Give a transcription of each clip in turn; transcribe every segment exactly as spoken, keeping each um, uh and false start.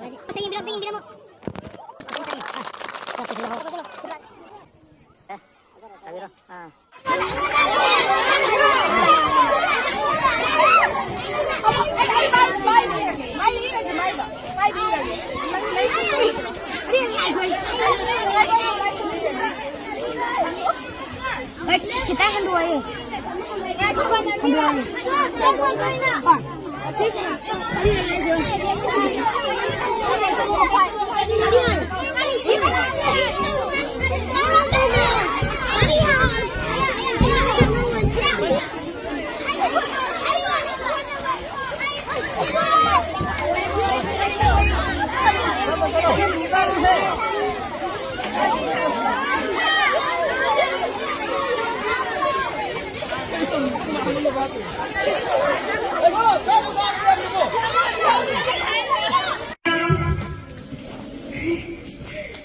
ꯌꯦꯡꯕꯤꯔꯣ, ꯑꯝꯇ ꯌꯦꯡꯕꯤꯔꯝꯃꯣ꯫ ꯑꯦ, ꯊꯥꯕꯤꯔꯣ꯫ ꯑꯥ꯫ ꯈꯤꯇꯪ ꯍꯟꯗꯣꯛꯑꯣ꯫ ꯍꯟꯗꯣꯛꯑꯣ꯫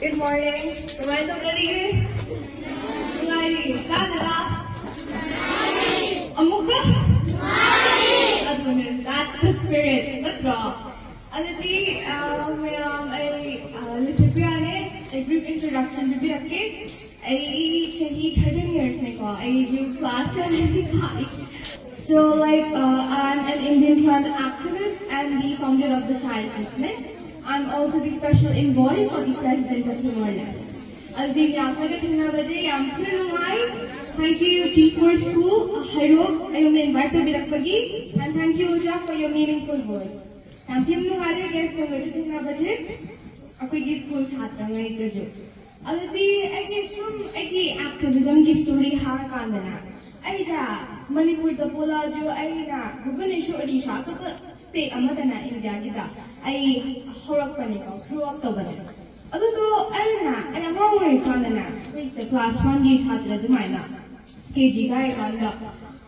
Good morning. ꯀꯃꯥꯏꯅ ꯇꯧꯅꯔꯤꯒꯦ? ꯅꯨꯡꯉꯥꯏꯔꯤ꯫ ꯆꯥꯗ꯭ꯔꯥ? ꯑꯃꯨꯛꯀ? ꯑꯗꯨꯅꯦ, that's the spirit, ꯅꯠꯇ꯭ꯔꯣ? ꯑꯗꯨꯗꯤ, ꯑ, ꯃꯌꯥꯝ, ꯑꯩ, ꯑ, ꯂꯤꯁꯤꯄ꯭ꯔꯤꯌꯥꯅꯦ꯫ ꯑꯩ brief introduction ꯄꯤꯕꯤꯔꯛꯀꯦ꯫ ꯑꯩ ꯆꯍꯤ thirteen years ꯅꯦꯀꯣ꯫ ꯑꯩꯁꯨ class seven ꯀꯥꯔꯤ꯫ So, like, uh, I'm an Indian climate activist and the founder of the Child Movement. I'm also the special envoy for the President of Timor-Leste. ꯑꯗꯨꯗꯤ ꯃꯌꯥꯝ ꯑꯩꯈꯣꯏꯒ ꯊꯦꯡꯅꯕꯁꯦ ꯌꯥꯝ ꯊꯤꯅ ꯅꯨꯡꯉꯥꯏ꯫ Thank you, T four School, ꯍꯩꯔꯣꯛ, ꯑꯩꯉꯣꯟꯗ invite ꯇꯧꯕꯤꯔꯛꯄꯒꯤ꯫ And thank you, ꯑꯣꯖꯥ, for your meaningful words. ꯌꯥꯝ ꯊꯤꯅ ꯅꯨꯡꯉꯥꯏꯔꯦ guest ꯇꯧꯔꯒ ꯊꯦꯡꯅꯕꯁꯦ, ꯑꯩꯈꯣꯏꯒꯤ school ꯁꯥꯇ꯭ꯔꯉꯩꯒꯁꯨ꯫ ꯑꯗꯨꯗꯤ ꯑꯩꯒꯤ ꯁꯨꯝ ꯑꯩꯒꯤ activism ꯒꯤ story ꯍꯥꯏꯔꯀꯥꯟꯗꯅꯦ, ꯑꯩꯅ ꯃꯅꯤꯄꯨꯔꯗ ꯄꯣꯛꯂꯛꯑꯁꯨ ꯑꯩꯅ ꯚꯨꯕꯅꯦꯁ꯭ꯋꯔ, ꯑꯣꯗꯤꯁꯥ, ꯑꯇꯣꯞꯄ state ꯑꯃꯗꯅꯦ India ꯒꯤꯗ ꯑꯩ ꯍꯧꯔꯛꯄꯅꯦꯀꯣ, grow up ꯇꯧꯕꯅꯦ꯫ ꯑꯗꯨꯗꯣ ꯑꯩꯅ, ꯑꯩ ꯑꯉꯥꯡ ꯑꯣꯏꯔꯤꯀꯥꯟꯗꯅꯦ, ꯑꯩꯈꯣꯏ ꯁꯤꯗ class one ꯒꯤ ꯁꯥꯇ꯭ꯔ ꯑꯗꯨꯃꯥꯏꯅ K G ꯀꯥꯏꯔꯤꯀꯥꯟꯗ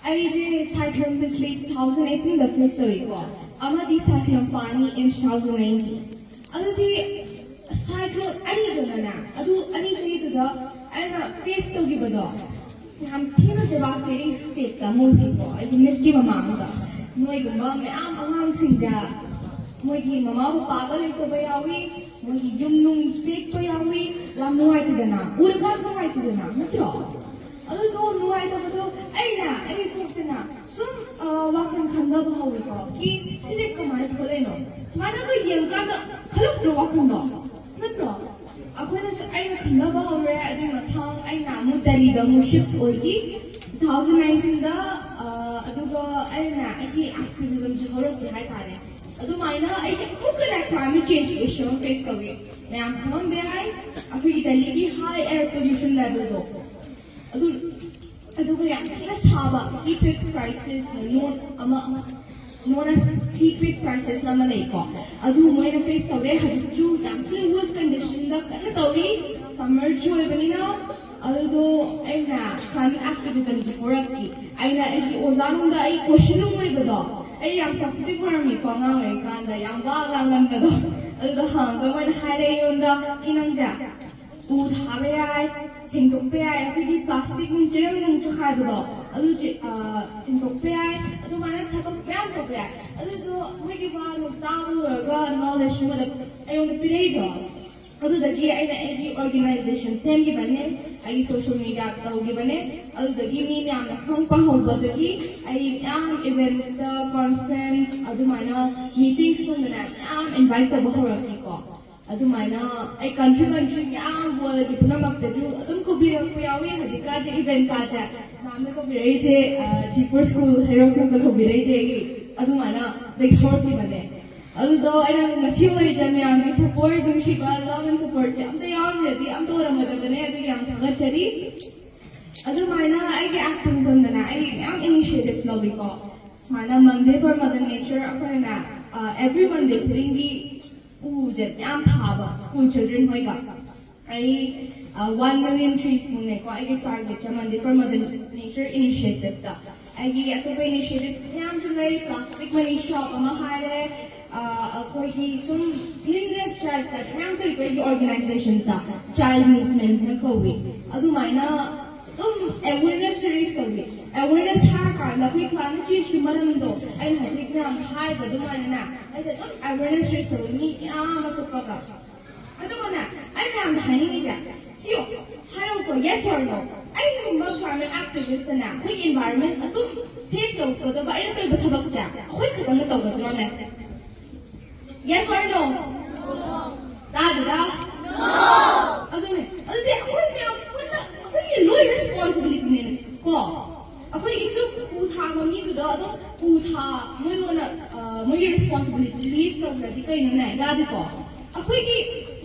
ꯑꯩꯁꯦ cyclone Titley two thousand eighteen ꯗ face ꯇꯧꯏꯀꯣ, ꯑꯃꯗꯤ cyclone Fani in two thousand nineteen꯫ ꯑꯗꯨꯗꯤ cyclone ꯑꯅꯤꯗꯨꯅꯅꯦ, ꯑꯗꯨ ꯑꯅꯤꯗꯨꯒꯤꯗꯨꯗ ꯑꯩꯅ face ꯇꯧꯈꯤꯕꯗꯣ ꯌꯥꯝ ꯊꯤꯅ devastating state ꯇ ꯑꯃ ꯑꯣꯏꯈꯤꯀꯣ꯫ ꯑꯩꯒꯤ ꯃꯤꯠꯀꯤ ꯃꯃꯥꯡꯗ ꯅꯣꯏꯒꯨꯝꯕ ꯃꯌꯥꯝ ꯑꯉꯥꯡꯁꯤꯡꯗ ꯃꯣꯏꯒꯤ ꯃꯃꯥ ꯃꯄꯥꯒ ꯂꯩꯇꯕ ꯌꯥꯎꯏ, ꯃꯣꯏꯒꯤ ꯌꯨꯝ ꯅꯨꯡ ꯇꯦꯛꯄ ꯌꯥꯎꯏ꯫ ꯌꯥꯝ ꯅꯨꯡꯉꯥꯏꯇꯦꯗꯅ, ꯎꯔꯀꯥꯟꯗ ꯅꯨꯡꯉꯥꯏꯇꯦꯗꯅ, ꯅꯠꯇ꯭ꯔꯣ? ꯑꯗꯨꯗꯣ ꯅꯨꯡꯉꯥꯏꯇꯕꯗꯣ ꯑꯩꯅ ꯑꯩ ꯊꯣꯛꯇꯅ ꯁꯨꯝ, ꯑ, ꯋꯥꯈꯜ ꯈꯟꯊꯕ ꯍꯧꯋꯤꯀꯣ, ꯀꯤ ꯁꯤꯁꯦ ꯀꯃꯥꯏꯅ ꯊꯣꯛꯂꯛꯏꯅꯣ? ꯁꯨꯃꯥꯏꯅꯒ ꯌꯦꯡꯀꯥꯟꯗ ꯈꯜꯂꯛꯇ꯭ꯔꯣ ꯋꯥꯈꯜꯗꯣ? ꯅꯠꯇ꯭ꯔꯣ? ꯑꯩꯈꯣꯏꯅꯁꯨ, ꯑꯩꯅ ꯈꯟꯊꯕ ꯍꯧꯔꯦ꯫ ꯑꯗꯨꯒꯤ ꯃꯊꯪ ꯑꯩꯅ ꯑꯃꯨꯛ ꯗꯦꯜꯂꯤꯗ ꯑꯃꯨꯛ ꯁꯤꯐ ꯑꯣꯏꯈꯤ, ꯇꯨ ꯊꯥꯎꯖꯟ ꯅꯥꯏꯟꯇꯤꯟꯗ꯫ ꯑꯗꯨꯒ ꯑꯩꯅ ꯑꯩꯒꯤ ꯑꯦꯛꯇꯤꯚꯤꯖꯝꯁꯦ ꯍꯧꯔꯛꯈꯤ ꯍꯥꯏꯇꯥꯔꯦ꯫ ꯑꯗꯨꯃꯥꯏꯅ ꯑꯩꯒꯤ ꯑꯃꯨꯛꯀ ꯂꯥꯏꯐ ꯇꯥꯏꯝ ꯆꯦꯟꯖ ꯀ꯭ꯔꯤꯌꯦꯁꯟ ꯑꯃ ꯐꯦꯁ ꯇꯧꯏ꯫ ꯃꯌꯥꯝ ꯈꯪꯉꯝꯕ ꯌꯥꯏ, ꯑꯩꯈꯣꯏꯒꯤ ꯗꯦꯜꯂꯤꯒꯤ ꯍꯥꯏ ꯑꯦꯌꯔ ꯄꯣꯂ꯭ꯌꯨꯁꯟ ꯂꯦꯚꯦꯜꯗꯣ꯫ ꯑꯗꯨ, ꯑꯗꯨꯒ ꯌꯥꯝ ꯊꯤꯅ ꯁꯥꯕ ꯍꯤꯠ ꯋꯦꯚ ꯀ꯭ꯔꯥꯏꯁꯤꯁꯅ ꯅꯣꯟ ꯑꯃ, ꯅꯣꯟ ꯑꯁ ꯍꯤꯠ ꯋꯦꯚ ꯀ꯭ꯔꯥꯏꯁꯤꯁ ꯑꯃ ꯂꯩꯀꯣ꯫ ꯑꯗꯨ ꯃꯣꯏꯅ ꯐꯦꯁ ꯇꯧꯋꯦ꯫ ꯍꯧꯖꯤꯛꯁꯨ ꯌꯥꯝ ꯊꯤꯅ ꯋꯔꯁ ꯀꯟꯗꯤꯁꯟꯗ ꯀꯟꯅ ꯇꯧꯔꯤ꯫ ꯁꯝꯃꯔꯁꯨ ꯑꯣꯏꯕꯅꯤꯅ꯫ ꯑꯗꯨꯗꯣ ꯑꯩꯅ ꯀ꯭ꯂꯥꯏꯃꯦꯠ ꯑꯦꯛꯇꯤꯚꯤꯖꯝꯁꯦ ꯍꯧꯔꯛꯈꯤ꯫ ꯑꯩꯅ ꯑꯩꯒꯤ ꯑꯣꯖꯥꯔꯣꯝꯗ ꯑꯩ ꯀꯣꯏꯁꯟ ꯑꯃ ꯂꯩꯕꯗꯣ, ꯑꯩ ꯌꯥꯝ ꯄꯣꯖꯤꯇꯤꯚ ꯑꯣꯏꯔꯝꯃꯤꯀꯣ ꯑꯉꯥꯡ ꯑꯣꯏꯔꯤꯀꯥꯟꯗ, ꯌꯥꯝ ꯋꯥ ꯉꯥꯡꯒꯟꯕꯗꯣ꯫ ꯑꯗꯨꯗ ꯍꯪꯉꯒ ꯃꯣꯏꯅ ꯍꯥꯏꯔꯛꯑꯦ ꯑꯩꯉꯣꯟꯗ, "ꯀꯤ ꯅꯪꯁꯦ ꯎ ꯊꯥꯕ ꯌꯥꯏ, ꯁꯦꯡꯗꯣꯛꯄ ꯌꯥꯏ, ꯑꯩꯈꯣꯏꯒꯤ ꯄ꯭ꯂꯥꯁꯇꯤꯛ ꯅꯨꯡ ꯆꯦꯔꯪ ꯅꯨꯡ ꯆꯈꯥꯏꯕꯗꯣ, ꯑꯗꯨ ꯆꯦ-, ꯑ, ꯁꯦꯡꯗꯣꯛꯄ ꯌꯥꯏ, ꯑꯗꯨꯃꯥꯏꯅ ꯊꯕꯛ ꯃꯌꯥꯝ ꯇꯧꯕ ꯌꯥꯏ"꯫ ꯑꯗꯨꯗꯣ ꯃꯣꯏꯒꯤ ꯋꯥꯗꯣ ꯇꯥꯕ ꯂꯣꯏꯔꯒ ꯅꯣꯂꯦꯖ ꯑꯃ ꯑꯩꯉꯣꯟꯗ ꯄꯤꯔꯛꯏꯗꯣ꯫ ꯑꯗꯨꯗꯒꯤ ꯑꯩꯅ ꯑꯩꯒꯤ ꯑꯣꯔꯒꯅꯥꯏꯖꯦꯁꯟ ꯁꯦꯝꯈꯤꯕꯅꯦ, ꯑꯩꯒꯤ ꯁꯣꯁꯤꯌꯦꯜ ꯃꯤꯗꯤꯌꯥ ꯇꯧꯈꯤꯕꯅꯦ꯫ ꯑꯗꯨꯗꯒꯤ ꯃꯤ ꯃꯌꯥꯝꯅ ꯈꯪꯕ ꯍꯧꯕꯗꯒꯤ ꯑꯩ ꯃꯌꯥꯝ ꯏꯚꯦꯟꯠꯁꯇ, ꯀꯣꯟꯐ꯭ꯔꯦꯟꯁ, ꯑꯗꯨꯃꯥꯏꯅ ꯃꯤꯇꯤꯡꯁꯀꯨꯝꯕꯗ ꯃꯌꯥꯝ ꯏꯟꯚꯥꯏꯠ ꯇꯧꯕ ꯍꯧꯔꯛꯈꯤꯀꯣ꯫ ꯑꯗꯨꯃꯥꯏꯅ ꯑꯩ ꯀꯟꯇ꯭ꯔꯤ ꯀꯟꯇ꯭ꯔꯤ ꯃꯌꯥꯝ ꯋꯥꯔꯜꯒꯤ ꯄꯨꯝꯅꯃꯛꯇꯁꯨ ꯑꯗꯨꯝ ꯀꯧꯕꯤꯔꯛꯄ ꯌꯥꯎꯏ꯫ ꯍꯧꯖꯤꯛꯀꯥꯟꯁꯦ ꯏꯚꯦꯟꯠꯀꯥꯁꯦ ꯃꯌꯥꯝꯅ ꯀꯧꯕꯤꯔꯛꯏꯁꯦ, ꯖꯤꯄꯨꯔ ꯁ꯭ꯀꯨꯜ ꯍꯩꯔꯣꯛꯂꯣꯝꯗ ꯀꯧꯕꯤꯔꯛꯏꯁꯦ ꯑꯩ ꯑꯗꯨꯃꯥꯏꯅ ꯂꯩꯊꯣꯔꯛꯈꯤꯕꯅꯦ꯫ ꯑꯗꯨꯗꯣ ꯑꯩꯅ ꯉꯁꯤ ꯑꯣꯏꯔꯤꯗ ꯃꯌꯥꯝꯒꯤ ꯁꯞꯄꯣꯔꯠ, ꯅꯨꯡꯁꯤꯕ, ꯂꯚ ꯑꯦꯟ ꯁꯞꯄꯣꯔꯠꯁꯦ ꯑꯝꯇ ꯌꯥꯎꯔꯝꯗ꯭ꯔꯗꯤ ꯑꯝꯇ ꯑꯣꯏꯔꯝꯃꯗꯕꯅꯦ꯫ ꯑꯗꯨꯒꯤ ꯌꯥꯝ ꯊꯥꯒꯠꯆꯔꯤ꯫ ꯑꯗꯨꯃꯥꯏꯅ ꯑꯩꯒꯤ ꯑꯦꯛꯇꯤꯚꯤꯖꯝꯗꯅ ꯑꯩ ꯃꯌꯥꯝ ꯏꯅꯤꯁꯤꯌꯦꯇꯤꯚ ꯂꯧꯏꯀꯣ꯫ ꯁꯨꯃꯥꯏꯅ ꯃꯟꯗꯦ ꯐꯣꯔ ꯃꯗꯔ ꯅꯦꯆꯔ ꯑꯩꯈꯣꯏꯅ ꯑꯦꯚ꯭ꯔꯤ ꯃꯟꯗꯦ ꯈꯨꯗꯤꯡꯒꯤ ꯎꯁꯦ ꯃꯌꯥꯝ ꯊꯥꯕ ꯁ꯭ꯀꯨꯜ ꯆꯤꯜꯗ꯭ꯔꯦꯟ ꯍꯣꯏꯒ꯫ ꯑꯩ ꯋꯥꯟ ꯃꯤꯂꯤꯌꯟ ꯇ꯭ꯔꯤꯁ ꯃꯨꯛꯅꯦꯀꯣ ꯑꯩꯒꯤ ꯇꯥꯔꯒꯦꯠꯁꯦ ꯃꯟꯗꯦ ꯐꯣꯔ ꯃꯗꯔ ꯅꯦꯆꯔ ꯏꯅꯤꯁꯤꯌꯦꯇꯤꯚꯇ꯫ ꯑꯩꯒꯤ ꯑꯇꯣꯞꯄ ꯏꯅꯤꯁꯤꯌꯦꯇꯤꯚ ꯃꯌꯥꯝꯁꯨ ꯂꯩ, ꯄ꯭ꯂꯥꯁꯇꯤꯛ ꯃꯅꯤ ꯁꯣꯞ ꯑꯃ ꯍꯥꯏꯔꯦ, ꯑ, ꯑꯩꯈꯣꯏꯒꯤ ꯁꯨꯝ ꯀ꯭ꯂꯤꯟꯅꯦꯁ ꯗ꯭ꯔꯥꯏꯚ ꯃꯌꯥꯝ ꯇꯧꯏꯀꯣ ꯑꯩꯒꯤ ꯑꯣꯔꯒꯅꯥꯏꯖꯦꯁꯟꯗ꯫ ꯆꯥꯏꯜ ꯃꯨꯚꯃꯦꯟꯠꯅ ꯀꯧꯏ꯫ ꯑꯗꯨꯃꯥꯏꯅ ꯑꯗꯨꯝ ꯑꯦꯋꯦꯔꯅꯦꯁ ꯔꯦꯁ ꯇꯧꯏ꯫ ꯑꯦꯋꯦꯔꯅꯦꯁ ꯍꯥꯏꯔꯀꯥꯟꯗ ꯑꯩꯈꯣꯏ ꯀ꯭ꯂꯥꯏꯃꯦꯠ ꯆꯦꯟꯖꯀꯤ ꯃꯔꯝꯗꯣ ꯑꯩꯅ ꯍꯧꯖꯤꯛ ꯃꯌꯥꯝ ꯍꯥꯏꯕ ꯑꯗꯨꯃꯥꯏꯅ ꯑꯩꯅ ꯑꯗꯨꯝ ꯑꯦꯋꯦꯔꯅꯦꯁ ꯔꯦꯁ ꯇꯧꯏ ꯃꯤ ꯃꯌꯥꯝ ꯑꯃ ꯊꯣꯛꯄꯒ꯫ ꯑꯗꯨꯒꯅꯦ ꯑꯩ ꯃꯌꯥꯝꯗ ꯍꯥꯏꯅꯤꯡꯉꯤꯁꯦ ꯁꯤꯌꯣ ꯍꯥꯏꯔꯛꯎꯀꯣ, yes or no? ꯑꯩꯒꯨꯝꯕ ꯀ꯭ꯂꯥꯏꯃꯦꯠ ꯑꯦꯛꯇꯤꯚꯤꯁꯇꯅꯦ ꯑꯩꯈꯣꯏꯒꯤ ꯏꯟꯚꯥꯏꯔꯣꯟꯃꯦꯟ ꯑꯗꯨꯝ ꯁꯦꯐ ꯇꯧꯒꯗꯕ ꯑꯩꯅ ꯇꯧꯔꯤꯕ ꯊꯕꯛꯁꯦ ꯑꯩꯈꯣꯏ ꯈꯛꯇꯪꯅ ꯇꯧꯒꯗ꯭ꯔꯣꯅꯦ? Yes or no? ꯇꯥꯗ꯭ꯔꯥ? ꯑꯗꯨꯅꯦ ꯑꯗꯨꯗꯤ ꯑꯩꯈꯣꯏ ꯃꯌꯥꯝ ꯄꯨꯟꯅ ꯑꯩꯈꯣꯏꯒꯤ ꯂꯣꯏ ꯔꯦꯁꯄꯣꯟꯁꯤꯕꯤꯂꯤꯇꯤꯅꯦ ꯀꯣ꯫ ꯑꯩꯈꯣꯏꯒꯤꯁꯨ ꯎ ꯊꯥꯕ ꯃꯤꯗꯨꯗ ꯑꯗꯨꯝ ꯎ ꯊꯥ ꯃꯣꯏꯉꯣꯟꯗ ꯃꯣꯏꯒꯤ ꯔꯦꯁꯄꯣꯟꯁꯤꯕꯤꯂꯤꯇꯤ ꯂꯤꯞ ꯇꯧꯗ꯭ꯔꯗꯤ ꯀꯩꯅꯣꯅꯦ? ꯌꯥꯗꯦꯀꯣ? ꯑꯩꯈꯣꯏꯒꯤ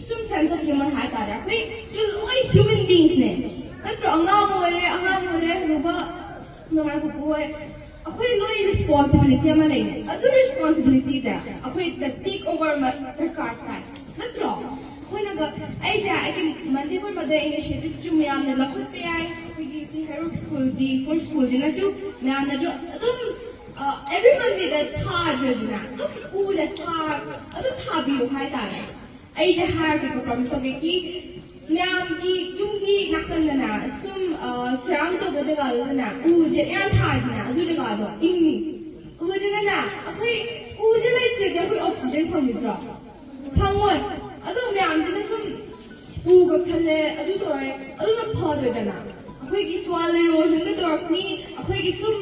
ꯁꯨꯝ ꯁꯦꯟꯁ ꯑꯣꯐ ꯍ꯭ꯌꯨꯃꯔ ꯍꯥꯏꯇꯥꯔꯦ, ꯑꯩꯈꯣꯏ ꯂꯣꯏ ꯍ꯭ꯌꯨꯃꯦꯟ ꯕꯤꯡꯁꯅꯦ ꯅꯠꯇ꯭ꯔꯣ? ꯑꯉꯥꯡ ꯑꯣꯏꯔꯦ, ꯑꯍꯟ ꯑꯣꯏꯔꯦ, ꯍꯅꯨꯕ, ꯅꯨꯡꯉꯥꯏꯕ ꯄꯣꯛꯑꯣꯏ꯫ ꯑꯩꯈꯣꯏ ꯂꯣꯏ ꯔꯦꯁꯄꯣꯟꯁꯤꯕꯤꯂꯤꯇꯤ ꯑꯃ ꯂꯩ꯫ ꯑꯗꯨ ꯔꯦꯁꯄꯣꯟꯁꯤꯕꯤꯂꯤꯇꯤꯁꯦ ꯑꯩꯈꯣꯏꯗ ꯇꯦꯛ ꯑꯣꯚꯔ ꯑꯃ ꯗꯔꯀꯥꯔ ꯇꯥꯏ ꯅꯠꯇ꯭ꯔꯣ? ꯑꯩꯈꯣꯏꯅꯒ ꯑꯩꯁꯦ ꯑꯩꯒꯤ ꯃꯟꯗꯦ ꯃꯣꯏ ꯃꯟꯗꯦ ꯏꯅꯤꯁꯤꯌꯦꯇꯤꯚꯁꯨ ꯃꯌꯥꯝꯅ ꯂꯧꯈꯠꯄ ꯌꯥꯏ꯫ ꯑꯩꯈꯣꯏꯒꯤ ꯁꯤ ꯍꯩꯔꯣꯛ ꯁ꯭ꯀꯨꯜꯒꯤ ꯐꯣꯔ ꯁ꯭ꯀꯨꯜꯁꯤꯅꯁꯨ ꯃꯌꯥꯝꯅꯁꯨ ꯑꯗꯨꯝ ꯑꯦꯚ꯭ꯔꯤ ꯃꯟꯗꯦꯗ ꯊꯥꯗ꯭ꯔꯁꯨꯅ ꯑꯗꯨꯝ ꯎꯅ ꯊꯥ ꯑꯗꯨꯝ ꯊꯥꯕꯤꯌꯨ ꯍꯥꯏꯇꯥꯔꯦ꯫ ꯑꯩꯁꯦ ꯍꯥꯏꯔꯒꯦꯀꯣ ꯄ꯭ꯔꯣꯃꯤꯁ ꯇꯧꯒꯦ ꯀꯤ ꯃꯌꯥꯝꯒꯤ ꯌꯨꯝꯒꯤ ꯅꯥꯀꯟꯗꯅ ꯁꯨꯝ ꯁꯔꯥꯎꯟ ꯇꯧꯕ ꯖꯒꯥꯗꯨꯗꯅ ꯎꯁꯦ ꯃꯌꯥꯝ ꯊꯥꯔꯗꯅ ꯑꯗꯨ ꯖꯒꯥꯗꯣ ꯏꯪꯅꯤ꯫ ꯎꯁꯤꯅꯅꯦ ꯑꯩꯈꯣꯏ ꯎꯁꯦ ꯂꯩꯇ꯭ꯔꯗꯤ ꯑꯩꯈꯣꯏ ꯑꯣꯛꯁꯤꯖꯦꯟ ꯐꯪꯈꯤꯗ꯭ꯔꯣ? ꯐꯪꯉꯣꯏ꯫ ꯑꯗꯣ ꯃꯌꯥꯝꯁꯤꯅ ꯁꯨꯝ ꯎ ꯀꯛꯊꯠꯂꯦ ꯑꯗꯨ ꯇꯧꯔꯦ ꯑꯗꯨꯅ ꯐꯔꯣꯏꯗꯅ? ꯑꯩꯈꯣꯏꯒꯤ ꯁꯣꯏꯜ ꯏꯔꯣꯖꯟꯒ ꯇꯧꯔꯛꯅꯤ꯫ ꯑꯩꯈꯣꯏꯒꯤ ꯁꯨꯝ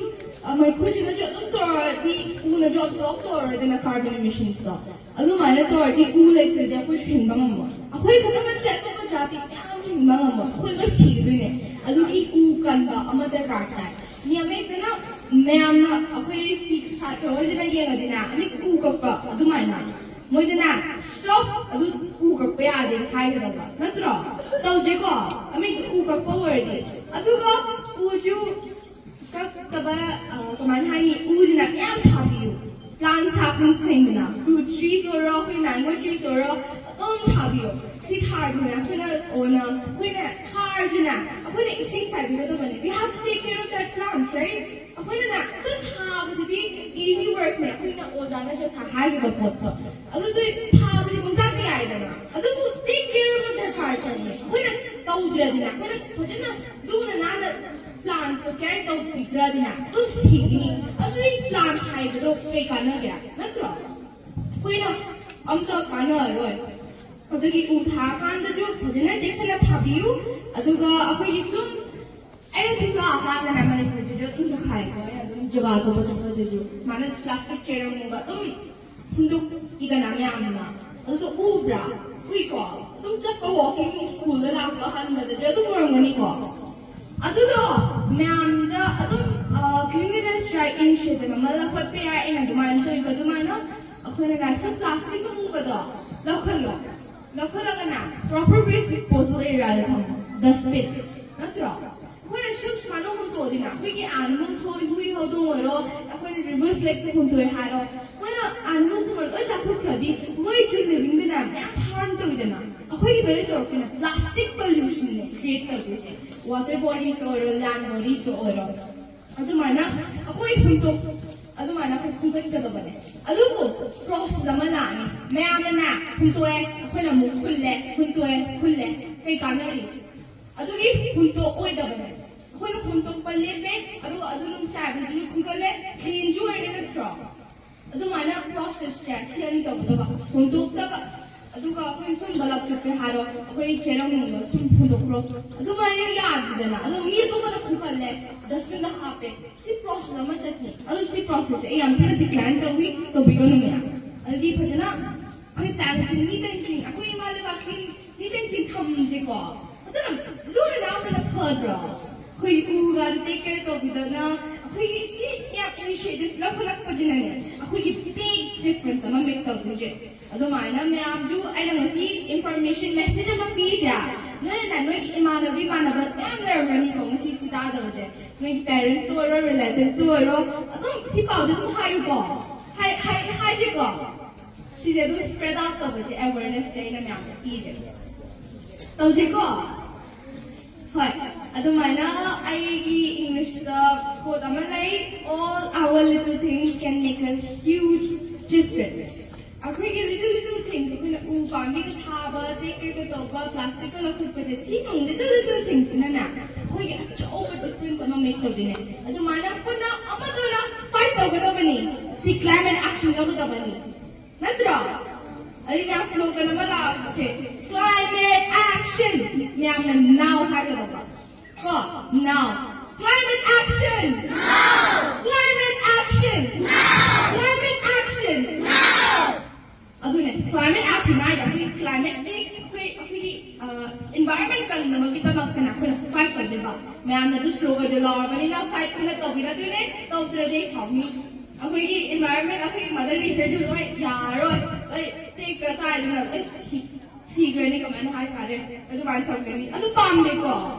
ꯃꯩꯈꯨꯁꯤꯅꯁꯨ ꯑꯗꯨꯝ ꯇꯧꯔꯗꯤ ꯎꯅꯁꯨ ꯑꯦꯕꯖꯣꯔꯕ ꯇꯧꯔꯔꯣꯏꯗꯅ ꯀꯥꯔꯕꯟ ꯏꯃꯤꯁꯟꯁꯇꯣ꯫ ꯑꯗꯨꯃꯥꯏꯅ ꯇꯧꯔꯗꯤ ꯎ ꯂꯩꯇ꯭ꯔꯗꯤ ꯑꯩꯈꯣꯏꯁꯨ ꯍꯤꯡꯕ ꯉꯝꯃꯣꯏ꯫ ꯑꯩꯈꯣꯏ ꯈꯛꯇ ꯅꯠꯇꯦ ꯑꯇꯣꯞꯄ ꯖꯥꯇꯤ ꯃꯌꯥꯝꯁꯨ ꯍꯤꯡꯕ ꯉꯝꯃꯣꯏ꯫ ꯑꯩꯈꯣꯏ ꯂꯣꯏ ꯁꯤꯈꯤꯗꯣꯏꯅꯦ꯫ ꯑꯗꯨꯒꯤ ꯎ ꯀꯟꯕ ꯑꯃ ꯗꯔꯀꯥꯔ ꯇꯥꯏ꯫ ꯃꯤ ꯑꯃꯍꯦꯛꯇꯅ ꯃꯌꯥꯝꯅ ꯑꯩꯈꯣꯏ ꯁꯤ ꯁꯥꯇ꯭ꯔ ꯍꯣꯏꯁꯤꯅ ꯌꯦꯡꯉꯗꯤꯅꯦ ꯑꯃꯤꯠ ꯎ ꯀꯛꯄ ꯑꯗꯨꯃꯥꯏꯅ ꯃꯣꯏꯗꯅ ꯁ꯭ꯇꯣꯞ ꯑꯗꯨ ꯎ ꯀꯛꯄ ꯌꯥꯗꯦ ꯍꯥꯏꯒꯗꯕ ꯅꯠꯇ꯭ꯔꯣ? ꯇꯧꯗꯦꯀꯣ? ꯑꯃꯤꯠ ꯎ ꯀꯛꯄ ꯑꯣꯏꯔꯗꯤ꯫ ꯑꯗꯨꯒ ꯎꯁꯨ ꯀꯛꯇꯕ ꯀꯃꯥꯏꯅ ꯍꯥꯏꯅꯤ? ꯎꯁꯤꯅ ꯃꯌꯥꯝ ꯊꯥꯕꯤꯌꯨ꯫ ꯄ꯭ꯂꯥꯟ ꯁꯥꯞꯄꯤꯡ ꯈꯪꯗꯅ ꯐ꯭ꯔꯨꯠ ꯇ꯭ꯔꯤꯁ ꯑꯣꯏꯔꯣ ꯑꯩꯈꯣꯏ ꯃꯦꯡꯒꯣ ꯇ꯭ꯔꯤꯁ ꯑꯣꯏꯔꯣ ꯑꯗꯨꯝ ꯊꯥꯕꯤꯌꯣ꯫ ꯁꯤ ꯊꯥꯔꯗꯤꯅꯦ ꯑꯩꯈꯣꯏꯅ ꯑꯣꯅ ꯑꯩꯈꯣꯏꯅ ꯊꯥꯔꯗꯤꯅꯦ ꯑꯩꯈꯣꯏꯅ ꯏꯁꯤꯡ ꯆꯥꯏꯕꯤꯒꯗꯕꯅꯦ꯫ We have to take care of that plant, right? ꯑꯩꯈꯣꯏꯅꯅꯦ ꯁꯨꯝ ꯊꯥꯕꯗꯨꯗꯤ ꯏꯖꯤ ꯋꯥꯔꯛꯅꯦ꯫ ꯑꯩꯈꯣꯏꯅ ꯑꯣꯖꯥꯅ ꯉꯁꯥꯏ ꯍꯥꯏꯈꯤꯕ ꯄꯣꯠꯇꯣ ꯑꯗꯨꯗꯤ ꯊꯥꯕꯗꯤ ꯄꯨꯡꯇꯥꯛꯇ ꯌꯥꯏꯗꯅ꯫ ꯑꯗꯨꯕꯨ ꯇꯦꯛ ꯀꯦꯌꯔ ꯑꯃ ꯗꯔꯀꯥꯔ ꯇꯥꯏꯅꯦ꯫ ꯑꯩꯈꯣꯏꯅ ꯇꯧꯗ꯭ꯔꯗꯤꯅꯦ, ꯑꯩꯈꯣꯏꯅ ꯐꯖꯅ ꯂꯨꯅ ꯅꯥꯟꯅ plan ꯀꯦꯌꯔ ꯇꯧꯕꯤꯗ꯭ꯔꯗꯤꯅꯦ, ꯑꯗꯨꯝ ꯁꯤꯒꯅꯤ꯫ ꯑꯗꯨꯒꯤ plan ꯍꯥꯏꯕꯗꯣ ꯀꯩ ꯀꯥꯟꯅꯒꯦ? ꯅꯠꯇ꯭ꯔꯣ? ꯑꯩꯈꯣꯏꯅ ꯑꯝꯇ ꯀꯥꯟꯅꯔꯔꯣꯏ꯫ ꯑꯗꯨꯒꯤ ꯎ ꯊꯥꯔꯀꯥꯟꯗꯁꯨ ꯐꯖꯅ ꯆꯦꯛꯁꯤꯟꯅ ꯊꯥꯕꯤꯌꯨ꯫ ꯑꯗꯨꯒ ꯑꯩꯈꯣꯏꯒꯤ ꯁꯨꯝ, ꯑꯩꯅ ꯁꯨꯝ ꯂꯥꯛꯑꯀꯥꯟꯗꯅꯦ, ꯃꯅꯤꯄꯨꯔꯗꯁꯨ ꯑꯗꯨꯝ ꯍꯥꯏꯀꯣ, ꯑꯩꯅ ꯑꯗꯨꯝ ꯖꯒꯥ ꯑꯇꯣꯞꯄ ꯆꯠꯄꯗꯁꯨ ꯁꯨꯃꯥꯏꯅ plastic ꯆꯦꯔꯪꯒꯨꯝꯕ ꯑꯗꯨꯝ ꯍꯨꯟꯗꯣꯛꯏꯗꯅ ꯃꯌꯥꯝꯅ꯫ ꯑꯗꯨꯗꯣ ꯎꯕ꯭ꯔꯥ? ꯎꯏꯀꯣ? ꯑꯗꯨꯝ ꯆꯠꯄ, walking, school ꯗ ꯂꯥꯛꯄ, ꯍꯟꯕꯗꯁꯨ ꯑꯗꯨꯝ ꯎꯔꯝꯒꯅꯤꯀꯣ? ꯑꯗꯨꯗꯣ ꯃꯌꯥꯝꯗ ꯑꯗꯨꯝ, ꯑ, cleanliness drive initiative ꯑꯃ ꯂꯧꯈꯠꯄ ꯌꯥꯏ꯫ ꯑꯩꯅ ꯑꯗꯨꯃꯥꯏꯅ ꯇꯧꯔꯤꯕ ꯑꯗꯨꯃꯥꯏꯅ ꯑꯩꯈꯣꯏꯅ ꯁꯨꯝ plastic ꯎꯕꯗꯣ ꯂꯧꯈꯠꯂꯣ꯫ ꯂꯧꯈꯠꯂꯒꯅꯦ, proper waste disposal area ꯗ ꯊꯝꯃꯣ, dustbin, ꯅꯠꯇ꯭ꯔꯣ? ꯑꯩꯈꯣꯏꯅ ꯁꯨꯝ ꯁꯨꯃꯥꯏꯅ ꯍꯨꯟꯗꯣꯛꯑꯗꯤꯅꯦ, ꯑꯩꯈꯣꯏꯒꯤ animals ꯍꯣꯏ, ꯍꯨꯏ ꯍꯧꯗꯣꯡ ꯑꯣꯏꯔꯣ, ꯑꯩꯈꯣꯏꯅ rivers, lake ꯇ ꯍꯨꯟꯗꯣꯛꯑꯦ ꯍꯥꯏꯔꯣ, ꯃꯣꯏꯅ animals ꯍꯣꯏ ꯂꯣꯏ ꯆꯥꯊꯣꯛꯈ꯭ꯔꯗꯤ, ꯃꯣꯏꯁꯨ living ꯗꯅꯦ ꯃꯌꯥꯝ harm ꯇꯧꯋꯤꯗꯅ꯫ ꯑꯩꯈꯣꯏꯒꯤ ꯂꯣꯏꯅ ꯇꯧꯔꯛꯇꯣꯏꯅꯦ, plastic pollution ꯅꯦ create ꯇꯧꯗꯣꯏꯁꯦ, water bodies ꯇ ꯑꯣꯏꯔꯣ, land bodies ꯇ ꯑꯣꯏꯔꯣ꯫ ꯑꯗꯨꯃꯥꯏꯅ ꯑꯩꯈꯣꯏ ꯍꯨꯟꯗꯣꯛ ꯑꯗꯨꯃꯥꯏꯅ ꯑꯩꯈꯣꯏ ꯈꯨꯟꯒꯠꯀꯗꯕꯅꯦ꯫ ꯑꯗꯨꯕꯨ process ꯑꯃ ꯂꯥꯛꯑꯅꯤ, ꯃꯌꯥꯝꯅꯅꯦ ꯍꯨꯟꯇꯣꯛꯑꯦ, ꯑꯩꯈꯣꯏꯅ ꯑꯃꯨꯛ ꯈꯨꯜꯂꯦ, ꯍꯨꯟꯇꯣꯛꯑꯦ, ꯈꯨꯜꯂꯦ, ꯀꯩ ꯀꯥꯟꯅꯔꯤ? ꯑꯗꯨꯒꯤ ꯍꯨꯟꯇꯣꯛꯑꯣꯏꯗꯕꯅꯦ꯫ ꯑꯩꯈꯣꯏꯅ ꯍꯨꯟꯇꯣꯛꯄ ꯂꯦꯞꯄꯦ, ꯑꯗꯨꯒ ꯑꯗꯨ ꯑꯗꯨꯝ ꯆꯥꯏꯕꯗꯨꯅ ꯈꯨꯟꯒꯠꯂꯦ, clean ꯁꯨ ꯑꯣꯏꯔꯦ, ꯅꯠꯇ꯭ꯔꯣ? ꯑꯗꯨꯃꯥꯏꯅ process ꯁꯦ ꯁꯤ ꯑꯅꯤ ꯇꯧꯒꯗꯕ, ꯍꯨꯟꯗꯣꯛꯇꯕ꯫ ꯑꯗꯨꯒ ꯑꯩꯈꯣꯏꯅ ꯁꯨꯝ ꯕꯂꯞ ꯆꯨꯞꯄꯦ ꯍꯥꯏꯔꯣ, ꯑꯩꯈꯣꯏ ꯆꯦꯔꯪꯗꯣ ꯁꯨꯝ ꯍꯨꯟꯗꯣꯛꯈ꯭ꯔꯣ꯫ ꯑꯗꯨꯃꯥꯏꯅ ꯌꯥꯗꯦꯗꯅ꯫ ꯑꯗꯣ ꯃꯤ ꯑꯇꯣꯞꯄꯅ ꯈꯨꯟꯒꯠꯂꯦ, dustbin ꯗ ꯍꯥꯞꯄꯦ꯫ ꯁꯤ process ꯑꯃ ꯆꯠꯅꯤ꯫ ꯑꯗꯣ ꯁꯤ process ꯁꯦ ꯑꯩ ꯌꯥꯝ ꯊꯤꯅ decline ꯇꯧꯏ, ꯇꯧꯕꯤꯒꯅꯨ ꯃꯌꯥꯝ꯫ ꯑꯗꯨꯗꯤ ꯐꯖꯅ ꯑꯩꯈꯣꯏ ꯇꯥꯏꯕꯁꯦ neat and clean, ꯑꯩꯈꯣꯏ ꯏꯃꯥ ꯂꯩꯕꯥꯛꯀꯤ neat and clean ꯊꯝꯁꯦꯀꯣ꯫ ꯐꯖꯅ ꯂꯨꯅ ꯅꯥꯟꯕꯅ ꯐꯗ꯭ꯔꯣ? ꯑꯩꯈꯣꯏ ꯎꯒ take care ꯇꯧꯕꯤꯗꯅ, ꯑꯩꯈꯣꯏꯒꯤ ꯁꯤ ꯌꯥꯝ initiatives ꯂꯧꯈꯠꯂꯛꯄꯁꯤꯅꯅꯦ, ꯑꯩꯈꯣꯏꯒꯤ big difference ꯑꯃ make ꯇꯧꯗꯣꯏꯁꯦ꯫ ꯑꯗꯨꯃꯥꯏꯅ ꯃꯌꯥꯝꯁꯨ ꯑꯩꯅ ꯉꯁꯤ information message ꯑꯃ ꯄꯤꯔꯤꯁꯦ, ꯅꯣꯏꯅꯅꯦ, ꯅꯣꯏꯒꯤ ꯏꯃꯥꯟꯅꯕꯤ ꯏꯃꯥꯟꯅꯕ ꯃꯌꯥꯝ ꯂꯩꯔꯝꯒꯅꯤꯀꯣ ꯉꯁꯤ ꯁꯤ ꯇꯥꯗꯕꯁꯦ꯫ ꯅꯣꯏꯒꯤ parents ꯇ ꯑꯣꯏꯔꯣ, relatives ꯇ ꯑꯣꯏꯔꯣ, ꯑꯗꯨꯝ ꯁꯤ ꯄꯥꯎꯗꯤ ꯑꯗꯨꯝ ꯍꯥꯏꯌꯨꯀꯣ꯫ ꯍꯥꯏ-, ꯍꯥꯏ-, ꯍꯥꯏꯁꯦꯀꯣ꯫ ꯁꯤꯁꯦ ꯑꯗꯨꯝ spread out ꯇꯧꯕꯁꯦ, awareness ꯁꯦ ꯑꯩꯅ ꯃꯌꯥꯝꯗ ꯄꯤꯔꯦ꯫ ꯇꯧꯁꯦꯀꯣ? ꯍꯣꯏ, ꯑꯗꯨꯃꯥꯏꯅ ꯑꯩꯒꯤ English ꯇ quote ꯑꯃ ꯂꯩ, "All our little things can make a huge difference." ꯑꯩꯈꯣꯏꯒꯤ little little things, ꯑꯩꯈꯣꯏꯅ ꯎ ꯄꯥꯝꯕꯤꯒ ꯊꯥꯕ, ꯆꯦꯛ ꯀꯩꯀꯩ ꯇꯧꯕ, plastic ꯀ ꯂꯧꯈꯠꯄꯁꯦ, ꯁꯤ ꯅꯨꯡ little little things ꯁꯤꯅꯅꯦ ꯑꯩꯈꯣꯏꯒꯤ ꯑꯆꯧꯕ difference ꯑꯃ make ꯇꯧꯗꯣꯏꯅꯦ꯫ ꯑꯗꯨꯃꯥꯏꯅ ꯄꯨꯟꯅ ꯑꯃꯠꯇ ꯑꯣꯏꯅ fight ꯇꯧꯒꯗꯕꯅꯤ꯫ ꯁꯤ climate action ꯂꯧꯒꯗꯕꯅꯤ, ꯅꯠꯇ꯭ꯔꯣ? ꯑꯗꯩ ꯃꯌꯥꯝ slogan ꯑꯃ ꯂꯥꯛꯄꯁꯦ, climate action꯫ ꯃꯌꯥꯝꯅ now ꯍꯥꯏꯒꯗꯕ꯫ ꯀꯣ, now꯫ Climate action! Now! Climate action! Now! Climate action! Now! ꯑꯗꯨꯅꯦ, climate action ꯍꯥꯏꯗꯤ ꯑꯩꯈꯣꯏ climate ꯀꯤ, ꯑꯩꯈꯣꯏ, ꯑꯩꯈꯣꯏꯒꯤ, ꯑ, environment ꯀꯟꯅꯕꯒꯤꯗꯃꯛꯇꯅ ꯑꯩꯈꯣꯏꯅ fight ꯇꯧꯗꯣꯏꯕ꯫ ꯃꯌꯥꯝꯅ ꯑꯗꯨ slogan ꯗꯣ ꯂꯧꯔꯕꯅꯤꯅ fight ꯄꯨꯟꯅ ꯇꯧꯕꯤꯔꯗꯣꯏꯅꯦ, ꯇꯧꯗ꯭ꯔꯗꯤ ꯑꯩ ꯁꯥꯎꯅꯤ꯫ ꯑꯩꯈꯣꯏꯒꯤ environment, ꯑꯩꯈꯣꯏꯒꯤ mother nature ꯗꯨ ꯂꯣꯏ ꯌꯥꯔꯔꯣꯏ, ꯂꯣꯏ ꯇꯦꯛꯇ ꯀꯥꯏꯗꯅ ꯂꯣꯏ ꯁꯤ-, ꯁꯤꯈ꯭ꯔꯅꯤ, ꯀꯃꯥꯏꯅ ꯍꯥꯏ ꯇꯥꯔꯦ? ꯑꯗꯨꯃꯥꯏꯅ ꯇꯧꯒꯅꯤ꯫ ꯑꯗꯨ ꯄꯥꯝꯗꯦꯀꯣ?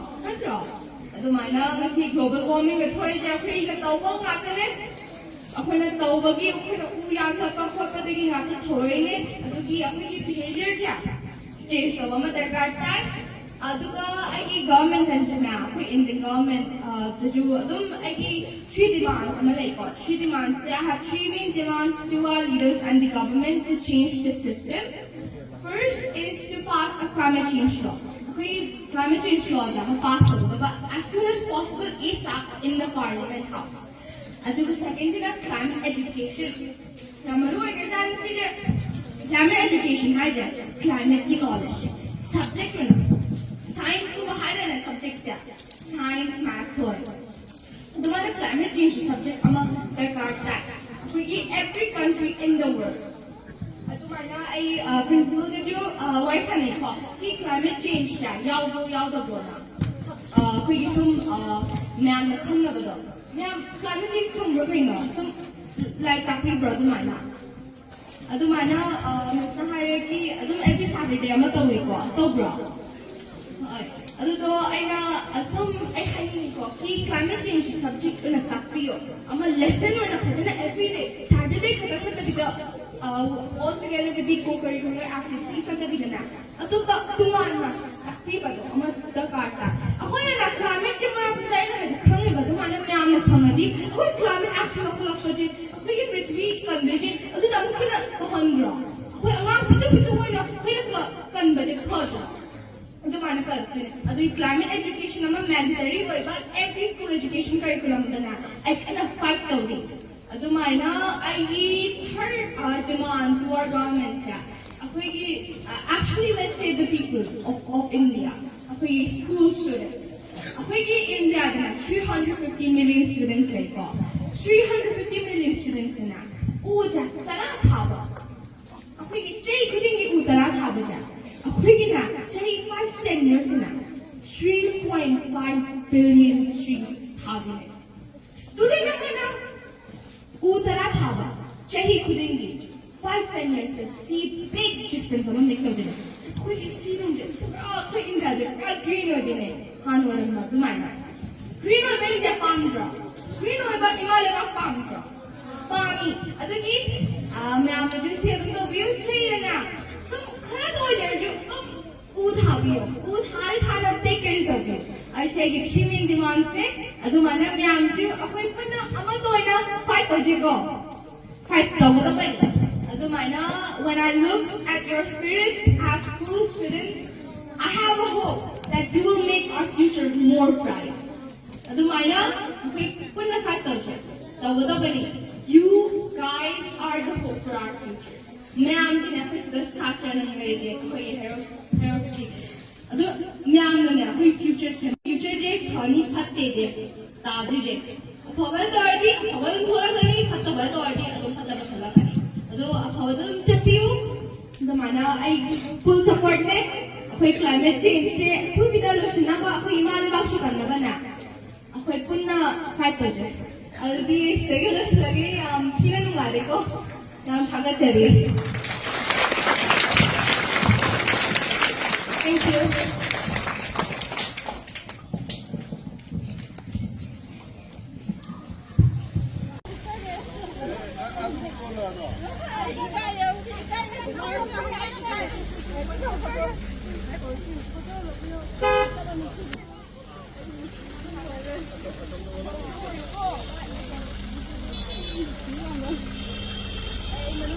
ꯅꯠꯇ꯭ꯔꯣ? ꯑꯗꯨꯃꯥꯏꯅ ꯉꯁꯤ global warming ꯒ ꯊꯣꯛꯏꯁꯦ ꯑꯩꯈꯣꯏꯅ ꯇꯧꯕ ꯉꯥꯛꯇꯅꯦ꯫ ꯑꯩꯈꯣꯏꯅ ꯇꯧꯕꯒꯤ, ꯑꯩꯈꯣꯏꯅ ꯎ ꯌꯥꯟꯊꯠꯄ ꯈꯣꯠꯄꯗꯒꯤ ꯉꯥꯛꯇ ꯊꯣꯔꯛꯏꯅꯦ꯫ ꯑꯗꯨꯒꯤ ꯑꯩꯈꯣꯏꯒꯤ behaviour ꯁꯦ change ꯇꯧꯕ ꯑꯃ ꯗꯔꯀꯥꯔ ꯇꯥꯏ꯫ ꯑꯗꯨꯒ ꯑꯩꯒꯤ government ꯇꯁꯨꯅꯦ, ꯑꯩꯈꯣꯏ Indian government, ꯑ, ꯗꯁꯨ ꯑꯗꯨꯝ ꯑꯩꯒꯤ three demands ꯑꯃ ꯂꯩꯀꯣ꯫ Three demands say, I have three main demands to our leaders and the government to change the system. First is to pass a climate change law. ꯑꯩꯈꯣꯏ climate change law ꯁꯦ ꯑꯃ pass ꯇꯧꯒꯗꯕ as soon as possible, ASAP, in the parliament house. ꯑꯗꯨꯒ second ꯁꯤꯅ climate education꯫ ꯌꯥꯝ ꯃꯔꯨ ꯑꯣꯏꯒ꯭ꯔꯖꯥꯠꯅꯤ ꯁꯤꯁꯦ꯫ Climate education ꯍꯥꯏꯁꯦ climate ꯀꯤ knowledge, subject ꯑꯣꯏꯅ, science ꯀꯨꯝꯕ ꯍꯥꯏꯗꯅ subject ꯁꯦ, science, maths ꯍꯣꯏ꯫ ꯑꯗꯨꯃꯥꯏꯅ climate change subject ꯑꯃ ꯗꯔꯀꯥꯔ ꯇꯥꯏ ꯑꯩꯈꯣꯏꯒꯤ every country in the world꯫ ꯑꯗꯨꯃꯥꯏꯅ ꯑꯩ, ꯑ, principal ꯒꯁꯨ, ꯑ, ꯋꯥꯔꯤ ꯁꯥꯟꯅꯩꯀꯣ꯫ ꯁꯤ climate change ꯁꯦ ꯌꯥꯎꯕ꯭ꯔꯣ ꯌꯥꯎꯗꯕ꯭ꯔꯣꯅ, ꯑ, ꯑꯩꯈꯣꯏꯒꯤ ꯁꯨꯝ, ꯑ, ꯃꯌꯥꯝꯅ ꯈꯪꯅꯕꯗꯣ꯫ ꯃꯌꯥꯝ climate change ꯈꯪꯕ꯭ꯔꯣ ꯀꯩꯅꯣ? ꯁꯨꯝ ꯂꯥꯏꯔꯤꯛ ꯇꯥꯛꯄꯤꯕ꯭ꯔꯣ ꯑꯗꯨꯃꯥꯏꯅ? ꯑꯗꯨꯃꯥꯏꯅ, ꯑ, miss ꯅ ꯍꯥꯏꯔꯗꯤ ꯑꯗꯨꯝ every Saturday ꯑꯃ ꯇꯧꯏꯀꯣ, ꯇꯧꯕ꯭ꯔꯣ? ꯍꯣꯏ꯫ ꯑꯗꯨꯗꯣ ꯑꯩꯅ ꯑꯁꯨꯝ ꯑꯩ ꯍꯥꯏꯅꯤꯡꯉꯤꯀꯣ, ꯁꯤ climate change subject ꯑꯣꯏꯅ ꯇꯥꯛꯄꯤꯌꯣ꯫ ꯑꯃ lesson ꯑꯣꯏꯅ ꯐꯖꯅ every day, Saturday ꯈꯛꯇꯪ ꯅꯠꯇꯕꯤꯗ, ꯑ, all together with the co-curricular activities ꯅꯠꯇꯕꯤꯗꯅꯦ, ꯑꯇꯣꯞꯄ ꯇꯣꯉꯥꯟꯅ ꯇꯥꯛꯄꯤꯕꯗꯣ ꯑꯃ ꯗꯔꯀꯥꯔ ꯇꯥꯏ꯫ ꯑꯩꯈꯣꯏꯅ climate ꯀꯤ ꯃꯔꯝꯗ ꯑꯩꯅ ꯍꯧꯖꯤꯛ ꯈꯪꯉꯤꯕ ꯑꯗꯨꯃꯥꯏꯅ ꯃꯌꯥꯝꯅ ꯈꯪꯉꯗꯤ, ꯑꯩꯈꯣꯏ climate action ꯂꯧꯈꯠꯂꯛꯄꯁꯦ ꯑꯩꯈꯣꯏꯒꯤ ꯄ꯭ꯔꯤꯊꯤꯕꯤ ꯀꯟꯗꯣꯏꯁꯦ꯫ ꯑꯗꯨꯅ ꯑꯃꯨꯛ ꯍꯦꯟꯅ ꯈꯪꯗ꯭ꯔꯣ? ꯑꯩꯈꯣꯏ ꯑꯉꯥꯡ ꯄꯤꯛꯇꯨ ꯄꯤꯛꯇꯨ ꯑꯣꯏꯅ ꯑꯩꯈꯣꯏꯅ ꯀ-, ꯀꯟꯕꯗꯤ ꯐꯗ꯭ꯔꯣ? ꯑꯗꯨꯃꯥꯏꯅ ꯀꯜꯂꯛꯇꯣꯏꯅꯦ꯫ ꯑꯗꯨꯒꯤ climate education ꯑꯃ mandatory ꯑꯣꯏꯕ every school education curriculumꯗꯅꯦ ꯑꯩ ꯀꯟꯅ fight ꯇꯧꯔꯤ꯫ ꯑꯗꯨꯃꯥꯏꯅ ꯑꯩꯒꯤ third, uh, demand to our governmentꯁꯦ ꯑꯩꯈꯣꯏꯒꯤ, uh, actually, let's say the people of, of India, ꯑꯩꯈꯣꯏꯒꯤ school students, ꯑꯩꯈꯣꯏꯒꯤ ꯏꯟꯗꯤꯌꯥꯗꯅ three hundred fifty million students ꯂꯩꯀꯣ꯫ Three hundred fifty million studentsꯅ ꯎꯁꯦ ꯇꯔꯥ ꯊꯥꯕ, ꯑꯩꯈꯣꯏꯒꯤ ꯆꯍꯤ ꯈꯨꯗꯤꯡꯒꯤ ꯎ ꯇꯔꯥ ꯊꯥꯕꯁꯦ, ꯑꯩꯈꯣꯏꯒꯤꯅ ꯆꯍꯤ five ten yearsꯁꯤꯅ three point five billion trees ꯊꯥꯗꯣꯏꯅꯦ꯫ Student ꯑꯃꯅ ꯎ ꯇꯔꯥ ꯊꯥꯕ ꯆꯍꯤ ꯈꯨꯗꯤꯡꯒꯤ five ten yearsꯇ ꯁꯤ big difference ꯑꯃ make ꯇꯧꯗꯣꯏꯅꯦ꯫ ꯑꯩꯈꯣꯏꯒꯤ ꯁꯤꯔꯨꯝꯁꯦ ꯄꯨꯔꯥ ꯑꯩꯈꯣꯏ ꯏꯟꯗꯤꯌꯥꯁꯦ ꯄꯨꯔꯥ green ꯑꯣꯏꯗꯣꯏꯅꯦ꯫ ꯍꯥꯟꯅ ꯑꯣꯏꯔꯝꯕ ꯑꯗꯨꯃꯥꯏꯅ green ꯑꯣꯏꯕ ꯏꯟꯗꯤꯌꯥ ꯄꯥꯝꯗ꯭ꯔꯣ? Green ꯑꯣꯏꯕ ꯏꯃꯥ ꯂꯩꯕꯥꯛ ꯄꯥꯝꯗ꯭ꯔꯣ? ꯄꯥꯝꯃꯤ꯫ ꯑꯗꯨꯒꯤ, ꯑ, ꯃꯌꯥꯝꯅꯁꯨ share ꯑꯗꯨꯝ ꯇꯧꯕꯤꯌꯨ꯫ ꯆꯩꯔꯅ ꯁꯨꯝ ꯈꯔꯗ ꯑꯣꯏꯖꯔꯁꯨ ꯑꯗꯨꯝ ꯎ ꯊꯥꯕꯤꯌꯣ꯫ ꯎ ꯊꯥꯔ ꯊꯥꯔ take care ꯇꯧꯕꯤꯌꯣ꯫ ꯑꯩꯁꯦ ꯑꯩꯒꯤ three main demandsꯁꯦ ꯑꯗꯨꯃꯥꯏꯅ ꯃꯌꯥꯝꯁꯨ ꯑꯩꯈꯣꯏ ꯄꯨꯟꯅ ꯑꯃꯠꯇ ꯑꯣꯏꯅ fight ꯇꯧꯁꯤꯀꯣ꯫ Fight ꯇꯧꯒꯗꯕꯅꯤ꯫ ꯑꯗꯨꯃꯥꯏꯅ, when I look at your spirits as school students, I have a hope that you will make our future more bright. ꯑꯗꯨꯃꯥꯏꯅ ꯑꯩꯈꯣꯏ ꯄꯨꯟꯅ fight ꯇꯧꯁꯦ꯫ ꯇꯧꯒꯗꯕꯅꯤ꯫ You guys are the hope for our future. ꯃꯌꯥꯝꯁꯤꯅ ꯑꯩꯈꯣꯏ ꯁꯤꯗ ꯁꯥꯇ꯭ꯔꯅ ꯂꯩꯔꯦ, ꯑꯩꯈꯣꯏꯒꯤ ꯍꯦꯔꯣ-, ꯍꯦꯔꯣꯁꯤꯗꯤ꯫ ꯑꯗꯨ ꯃꯌꯥꯝꯅꯅꯦ ꯑꯩꯈꯣꯏ future ꯁꯦꯝ-, futureꯁꯦ ꯐꯅꯤ ꯐꯠꯇꯦꯁꯦ ꯇꯥꯗꯣꯏꯁꯦ꯫ ꯑꯐꯕ ꯇꯧꯔꯗꯤ ꯑꯐꯕ ꯑꯗꯨꯝ ꯊꯣꯛꯂꯛꯀꯅꯤ, ꯐꯠꯇꯕ ꯇꯧꯔꯗꯤ ꯑꯗꯨꯝ ꯐꯠꯇꯕ ꯊꯣꯛꯂꯛꯀꯅꯤ꯫ ꯑꯗꯣ ꯑꯐꯕꯗ ꯑꯗꯨꯝ ꯆꯠꯄꯤꯌꯨ꯫ ꯑꯗꯨꯃꯥꯏꯅ ꯑꯩ full supportꯅꯦ꯫ ꯑꯩꯈꯣꯏ climate changeꯁꯦ ꯑꯊꯨꯕꯤꯗ ꯂꯣꯏꯁꯤꯟꯅꯕ, ꯑꯩꯈꯣꯏ ꯏꯃꯥ ꯂꯩꯕꯥꯛꯁꯨ ꯀꯟꯅꯕꯅꯦ ꯑꯩꯈꯣꯏ ꯄꯨꯟꯅ fight ꯇꯧꯁꯦ꯫ ꯑꯗꯨꯗꯤ ꯁꯤꯗꯒꯤ ꯂꯣꯏꯁꯤꯜꯂꯒꯦ꯫ ꯌꯥꯝ ꯊꯤꯅ ꯅꯨꯡꯉꯥꯏꯔꯦꯀꯣ꯫ ꯌꯥꯝ ꯊꯥꯒꯠꯆꯔꯤ꯫ Thank you. Good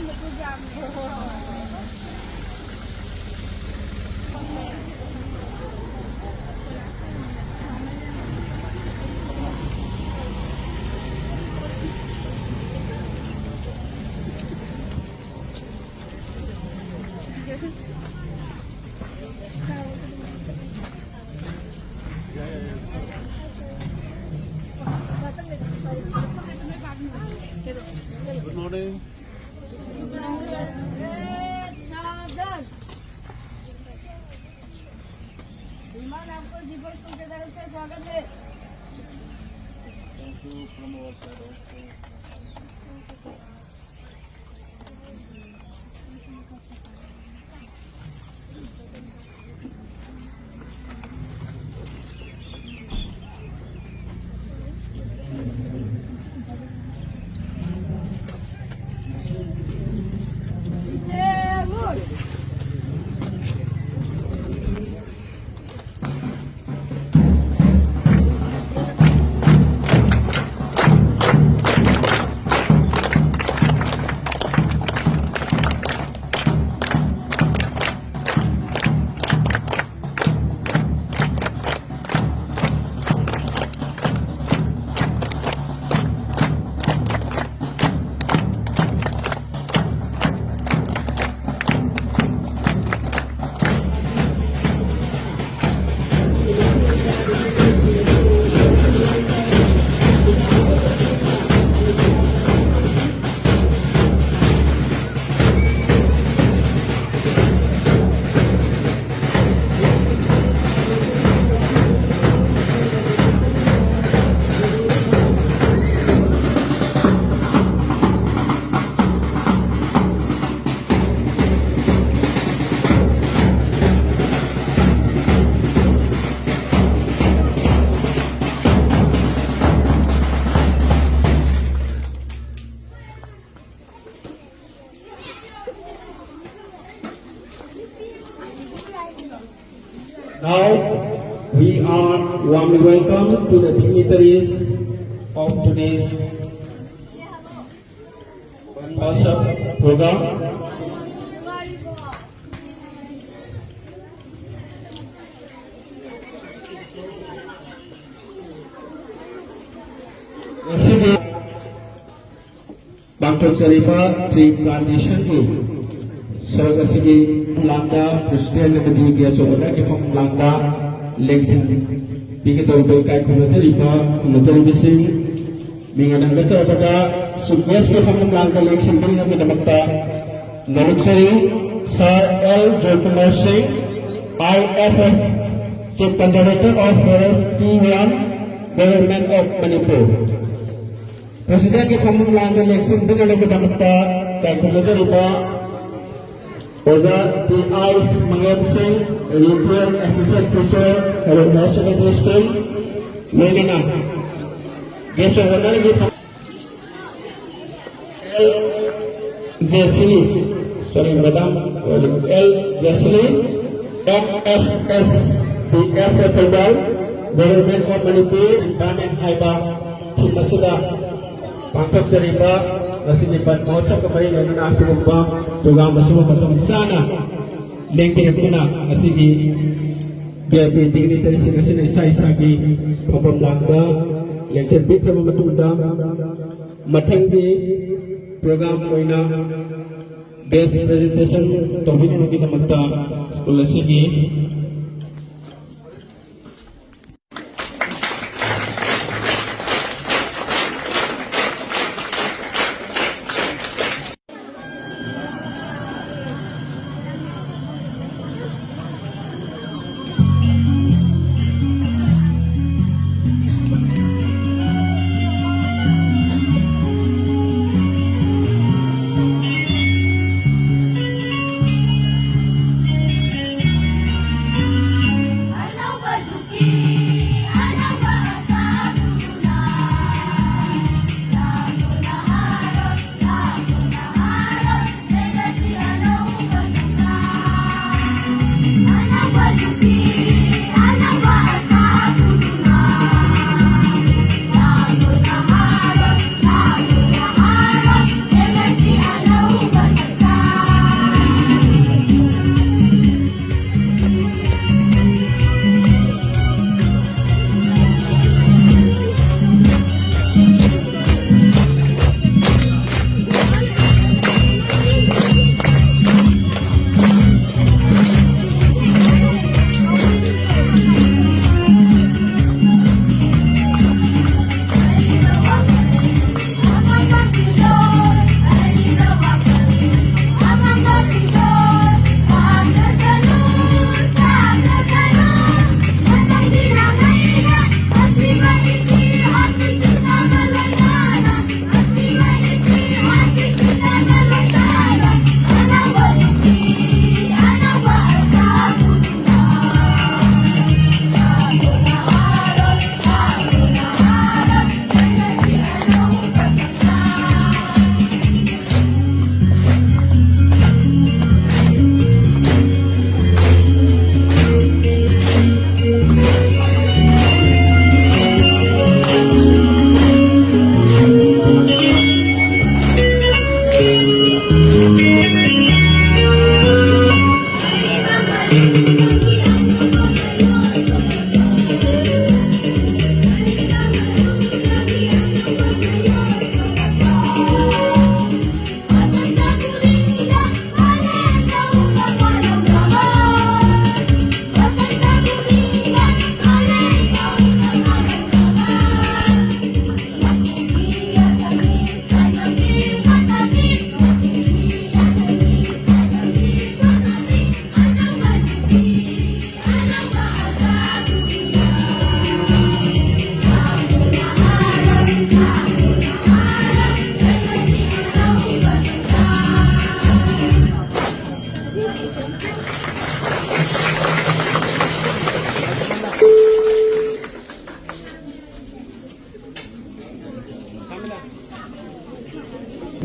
morning. विमान आपको जी फोर स्कूल की तरफ से स्वागत है। Thank you from our side also. Now, we are warmly welcome to the dignitaries of today's ꯃꯍꯣꯠꯁꯕ ꯄ꯭ꯔꯣꯒ꯭ꯔꯥꯝ꯫ ꯉꯁꯤꯒꯤ ꯄꯥꯡꯊꯣꯛꯆꯔꯤꯕ ꯇ꯭ꯔꯤ ꯄ꯭ꯂꯥꯟꯇꯦꯁꯟꯒꯤ ꯁꯔꯨꯛ ꯑꯁꯤꯒꯤ ꯂꯥꯡꯗ ꯄ꯭ꯔꯦꯁꯤꯗꯦꯟ ꯑꯃꯗꯤ ꯒꯦꯁ ꯑꯣꯐ ꯑꯣꯅꯔꯒꯤ ꯐꯝꯐꯝ ꯂꯥꯡꯗ ꯂꯦꯡꯁꯤꯟꯕꯤꯒꯗꯧꯕ ꯏꯀꯥꯏ ꯈꯨꯝꯅꯖꯔꯤꯕ ꯈꯨꯝꯅꯖꯔꯤꯕꯁꯤꯡ, ꯃꯤꯡ ꯑꯗꯨꯝ ꯆꯠꯄꯗ ꯆꯤꯐ ꯒꯦꯁꯀꯤ ꯐꯝꯐꯝ ꯂꯥꯡꯗ ꯂꯦꯡꯁꯤꯟꯕꯤꯅꯕꯒꯤꯗꯃꯛꯇ ꯅꯣꯂꯨꯛꯆꯔꯤ꯫ ꯁꯥꯔ L Joykumar Singh, I F S, Chief Conservator of Forest, T one, Government of Manipur꯫ ꯄ꯭ꯔꯦꯁꯤꯗꯦꯟꯒꯤ ꯐꯝꯐꯝ ꯂꯥꯡꯗ ꯂꯦꯡꯁꯤꯟꯕꯤꯅꯕꯒꯤꯗꯃꯛꯇ ꯏꯀꯥꯏ ꯈꯨꯝꯅꯖꯔꯤꯕ ꯑꯣꯖꯥ ꯇꯤ ꯑꯥꯏꯁ ꯃꯪꯂꯦꯝ ꯁꯤꯡ, Retired Assistant Teacher, Heirok higher secondary school, ꯂꯣꯏꯅꯅ ꯒꯦꯁ ꯑꯣꯐ ꯑꯣꯅꯔꯒꯤ L Jesli, sorry, madam, L Jesli, M F S, B F A Thoubal, Government of Manipur, department ꯍꯥꯏꯕ ꯊꯤꯝ ꯑꯁꯤꯗ ꯄꯥꯡꯊꯣꯛꯆꯔꯤꯕ ꯉꯁꯤꯒꯤ ꯕꯟ ꯃꯍꯣꯠꯁꯕꯀ ꯃꯔꯤ ꯂꯩꯅꯅ ꯑꯁꯤꯒꯨꯝꯕ ꯄ꯭ꯔꯣꯒ꯭ꯔꯥꯝ ꯑꯁꯤꯕꯨ ꯃꯇꯝ ꯆꯥꯅ ꯂꯦꯡꯕꯤꯔꯛꯇꯨꯅ ꯉꯁꯤꯒꯤ ꯚꯤ ꯑꯥꯏ ꯄꯤ ꯗꯤꯒꯅꯤꯇꯔꯤꯁꯤꯡ ꯑꯁꯤꯅ ꯏꯁꯥ ꯏꯁꯥꯒꯤ ꯐꯝꯐꯝ ꯂꯥꯡꯗ ꯂꯦꯡꯁꯤꯟꯕꯤꯈ꯭ꯔꯕ ꯃꯇꯨꯡꯗ, ꯃꯊꯪꯒꯤ ꯄ꯭ꯔꯣꯒ꯭ꯔꯥꯝ ꯑꯣꯏꯅ ꯕꯦꯁ ꯄ꯭ꯔꯖꯦꯟꯇꯦꯁꯟ ꯇꯧꯕꯤꯅꯕꯒꯤꯗꯃꯛꯇ ꯁ꯭ꯀꯨꯜ ꯑꯁꯤꯒꯤ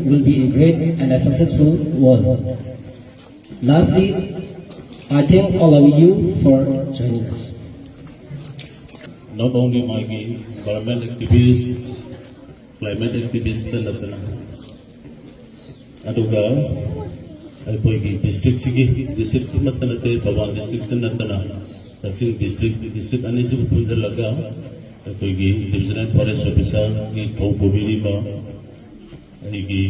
will be a great and a successful world. Lastly, I thank all of you for joining us. Not only ꯃꯥꯒꯤ environment activist, climate activist ꯅꯠꯇꯅ, ꯑꯗꯨꯒ ꯑꯩꯈꯣꯏꯒꯤ district ꯁꯤꯒꯤ, district ꯁꯤꯃꯠꯇ ꯅꯠꯇꯦ, ꯊꯧꯕꯥꯜ district ꯁꯤ ꯅꯠꯇꯅ ꯀꯛꯆꯤꯡ district, district ꯑꯅꯤꯁꯤꯕꯨ ꯄꯨꯟꯁꯤꯜꯂꯒ ꯑꯩꯈꯣꯏꯒꯤ divisional forest officer ꯒꯤ ꯊꯧ ꯄꯨꯕꯤꯔꯤꯕ ꯑꯩꯒꯤ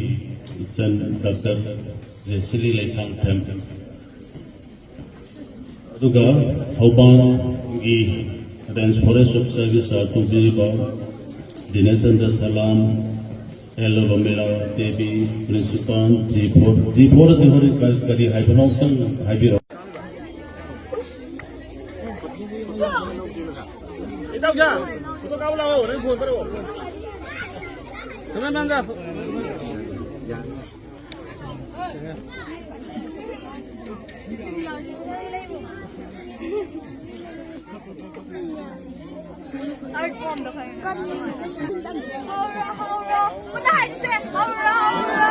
ꯏꯆꯟ ꯗꯥꯛꯇꯔ ꯖꯦꯁꯤꯂꯤ ꯂꯩꯁꯥꯡꯊꯦꯝ, ꯑꯗꯨꯒ ꯊꯧꯕꯥꯜꯒꯤ range forest officer ꯒꯤ ꯆꯥ ꯇꯧꯕꯤꯔꯤꯕ Dinesh Chandra Salam, L Romila Devi, principal, G four, G four ꯑꯁꯤ ꯍꯧꯖꯤꯛ ꯀ-, ꯀꯔꯤ ꯍꯥꯏꯕꯅꯣ ꯑꯝꯇꯪ ꯍꯥꯏꯕꯤꯔꯛꯑꯣ꯫ ꯏꯇꯥꯎꯖꯥ, ꯐꯣꯇꯣ ꯀꯥꯞꯄ ꯂꯥꯛꯑꯣ, ꯅꯪ ꯐꯣꯟ ꯄꯥꯏꯔꯛꯑꯣ꯫ ꯁꯨꯃꯥꯏ ꯃꯥꯡꯖꯥ꯫ Art form ꯗꯣ ꯈꯪꯉꯦ꯫ ꯍꯧꯔꯣ, ꯍꯧꯔꯣ꯫ ꯄꯨꯟꯅ ꯍꯥꯏꯁꯦ, ꯍꯧꯔꯣ, ꯍꯧꯔꯣ꯫